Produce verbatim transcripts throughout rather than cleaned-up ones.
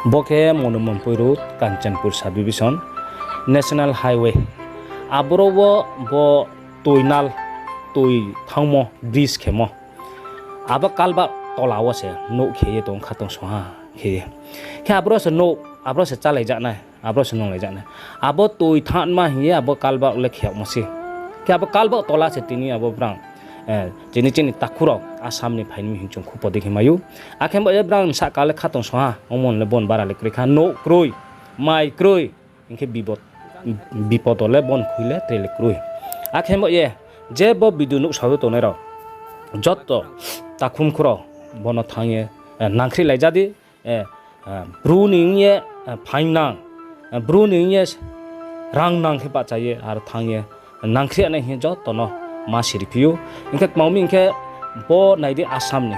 Bo khe Monumonpui Road, Kanchanpur Subdivision, National Highway. Aboro wo bo toi nal, toi thanngmo, bridge khemo. Abo kalbak tola wo se nouh khe ye tong kha tong song ha khe ye. Khe aboro se nouh, aboro se chálai ja nai, aboro se nunglai ja nai. Abo toi thanngma hing ye abo kalbak le khe yagmo se. Khe abo kalbak tola se tini abo brang, eh, chini chini takhu rao Assam ni phai mi hing chung khupo dei khe mai ou. Akhe bo ye brang sahka le kha tong song ha, omo le bon bara le kroi kha, nouh kroi, mai kroi, hing khe bipod, bipod le bon khui le tre le kroi. Akhe bo ye, je bo video nuhsao tongnai rao, joto takhumkhu rao, bono thanng ye, eh, nangkhrihlai ja di, eh, eh, bru ni ong ye, eh, phaing nang, eh, bru ni ong ye, rang nang khe bahcha ye, aro thanng ye, nangkhri nai hing ye joto no ma siri phi ou. Hing khe kmao mi hing khe bo nai di Assam ni,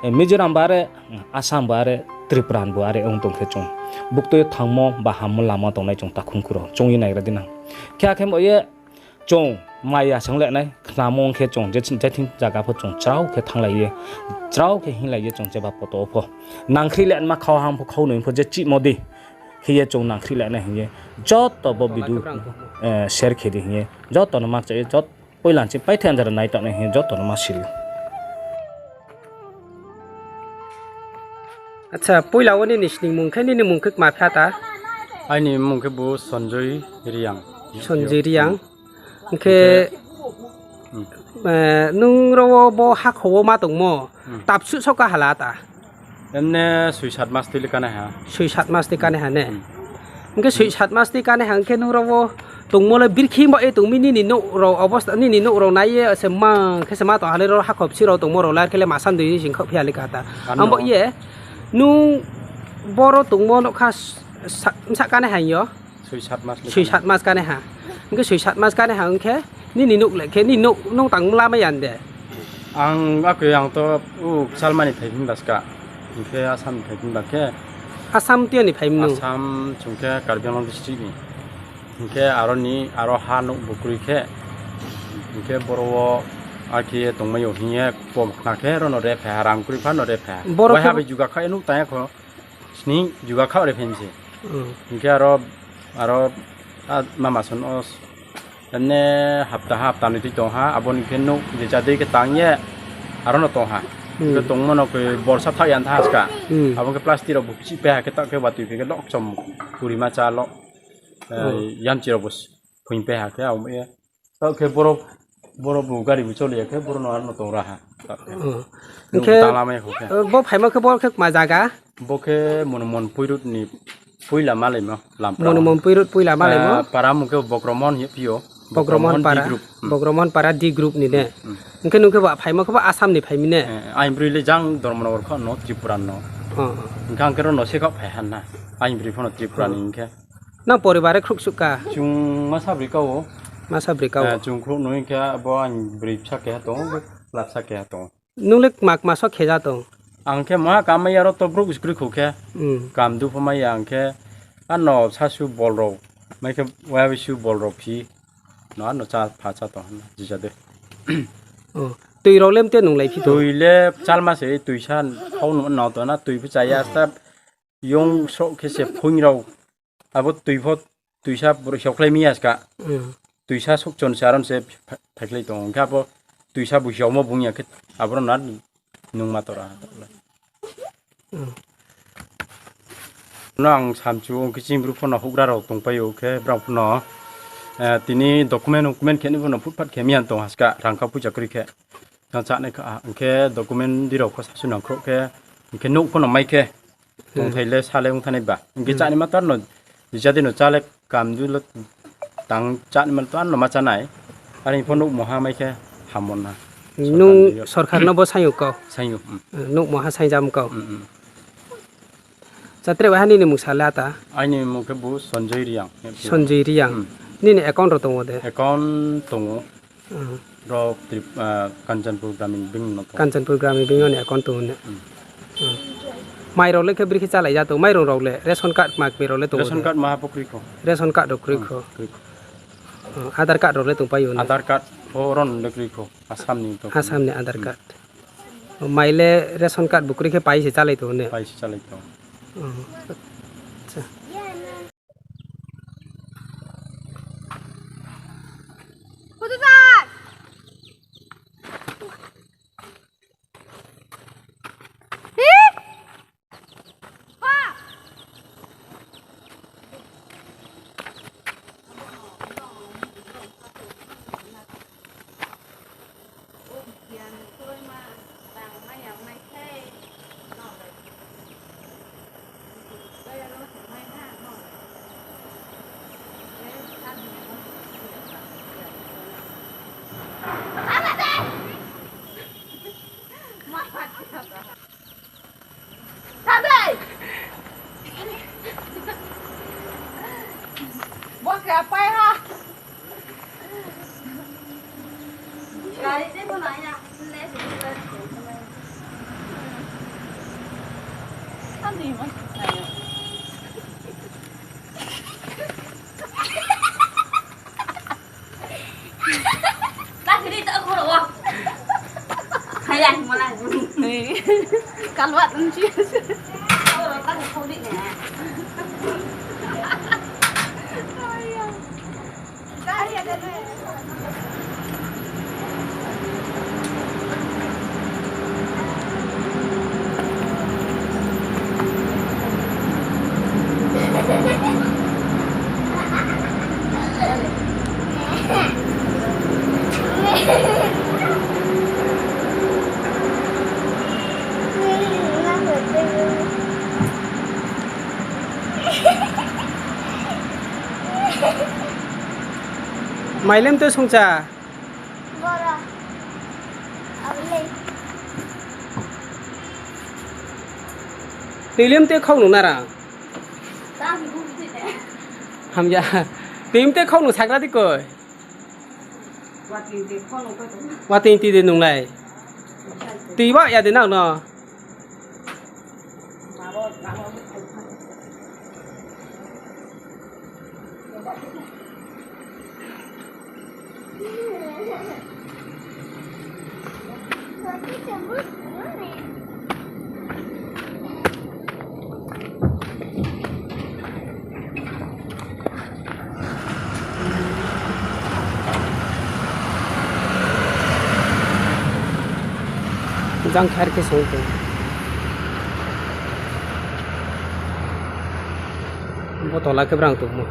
eh, Mizoram bo are, Assam bo are, Tripura bo are ong tong khe chung buktui thanngmo ba hammo lama tongnai chung takhumkhu rao chung ye naigra di nang. Khe akhe bo ye chung maya se ong le nai, khnamo ong khe chung je, je thing zaga pho chung chrao khe thannglai ye, chrao khe hinglai ye chung jeba poto wo pho. Nangkhri le ma khau ham pho khau noi pho je chihmo di. Khe ye chung nangkhri le nai hing ye joto bo video, eh, share khe di hing ye joto no ma kcha ye jot-, poila ni ching paithe anjara nai tong nai hing ye joto no ma siri ou. Acha, poila wo nini sning mung khe, nini mung khe kma phi ta? Aini mung khe bo Sanjoy Reang. Sanjoy Reang. Hing khe, eh, nung ro wo bo hakhor wo ma tongmo, tapsuh soka hala ta? Emne soi sat mas tui le kánai ha. Soi sat mas tui kánai ha ne? Hing khe soi sat mas tui kánai ha hing khe nung ro wo tongmo le birkhing ba ye tong mi nini nouh rao obosta, nini nouh rao nai ye se mang khe se ma tong ha le ro hakhor bsi rao tongmo rao le ar khe le masa ni dei sing khaoh phi ya le kha ta. Ang bo ye, nung boro tongmo nouh kha sa-, bsa kánai ha hing yo? Soi sat mas kánai ha. Hing khe soi sat mas kánai ha hing khe nini nouh le khe, nini nouh nung tang mla mai ya de? Ang akhe ang to u Kchalma ni phai phi ba ska. Hing khe Assam ni phai phi ba khe. Assam tui ni phai mi nung? Assam chung khe Karbi Anglong district ni. Hing khe aro ni, aro ha nouh bo kroi khe. Hing khe boro wo akhe tongmai yo hing ye pom khna khe ro no re phai ha, rang kroi pha no re phai ha. Boro khe ha bai juga kha ye nouh tang ya kho. Sning juga kha re phai mi se. Hing khe aro, aro, a, mama son o, emne hapta ha, hapta noi tui tong ha, abo ni khe nouh je cha dei khe tang ye, aro no tong ha. Hing khe tongmo no khe borsa thaoh ya tha ska. Abo khe plastic rao bo chih pai ha khe taoh khe watoi phi khe lok chom purima cha lo. Yamchi rao bo phuing pai ha khe abo ye. Taoh khe boro, boro bo gari bo choli ya khe boro no aro no tong ra ha. Hing khe, bo phaimo khe boro khe kma zaga? Bo khe Monumonpui Road ni poila malaimo, Lampra. Monumonpui Road poila malaimo? Para mung khe Bogromohon hing ye phi ou. Bogromohon para, D group. Bogromohon para D group ni ne. Hing khe nung khe ba phaimo khe bo Assam ni phai mi ne? Aini broi le jang Dharmanagar kho no, Tripura no. Hing khe ang khe ro no se khaoh phai ha na. Aini broi pho no Tripura ni hing khe. Nang poribar le khruh suh ka? Chung masa broi ka ou. Masa broi ka ou. Chung khruh noi hing khe abo aini broi bsa keha tong ou, chla bsa keha tong ou. Nung le kma kma so khe ja tong? Ang khe maha kam mai ya ro to brouh se kroi kho khe. Kam du pho mai ya ang khe. Ano sasu bol rao. Mai khe wabisu bol rao phi. No ano chá pha chá tong ha na, jija de. Tui rao le mte nunglai phi tong? Tui le Kchalma se tuisa khau no nang tong na, tui pho cha ya sta yong sroh khe se phuing rao. Abo tui pho tuisa brouh hiaokhlai mi ya ska. Tuisa sokchon se aron se pha-, phaikhlai tong ou. Hing khe abo tuisa bo hiaomo bung ya khe aboro no nungma tora ha. No ang samchu ong khe chini bru pho no houhgra rao tongpai ou khe brao pho no, tini document, document khe ni pho no phutphat khe mi ya tong ha ska rang kha poicha kroi khe. Tang chá nai kha, hing khe document di rao kho sasu nang khrouh khe, hing khe nouh pho no mai khe, tongthai le sa le ong thanai ba. Hing khe chánaima to ano, jija dei no chá le kam du le tang chánaima to ano ma chá nai. Are pho nouh moha mai khe hammo na. Nung sorkar no bo saing ou kau? Saing ou. Nouh moha saing jam kau. Chatre bai ha nini mung sa le ata? Aini mung khe bo Sanjoy Reang. Sanjoy Reang. Nini account rao tong ou de? Account tong ou. Ro Trip-, Kanchanpur Gramin Bank no tong ou. Kanchanpur Gramin Bank ni account tong ou ne? Mai rao le khe bri khe chálai ja tong, mairong rao le, ration card kma kmi rao le tong ou de? Ration card maha pho kroi kho. Ration card rao kroi kho. Aadhaar card rao le tongpai ou ne? Aadhaar card pho ron le kroi kho, Assam ni tong. Assam ni Aadhaar card. Mai le ration card bo kroi khe pai se chálai tong ne? Pai se chálai tong. Bo khe apai ha. Gari de bo nai ya. Ani ma. Takiri tak koro wa. Kaya mana. Kalwat nci. Koro tak kori ne. Mailem te sungcha. Boro. Abole. Tuilem te khau nung nara. Hamya. Tuilem te khau nung sagra di koi. Watui ti de nung nai. Tui ba ya de nang no. Jang kher khe song tong. Bo tola khe brang tongmo.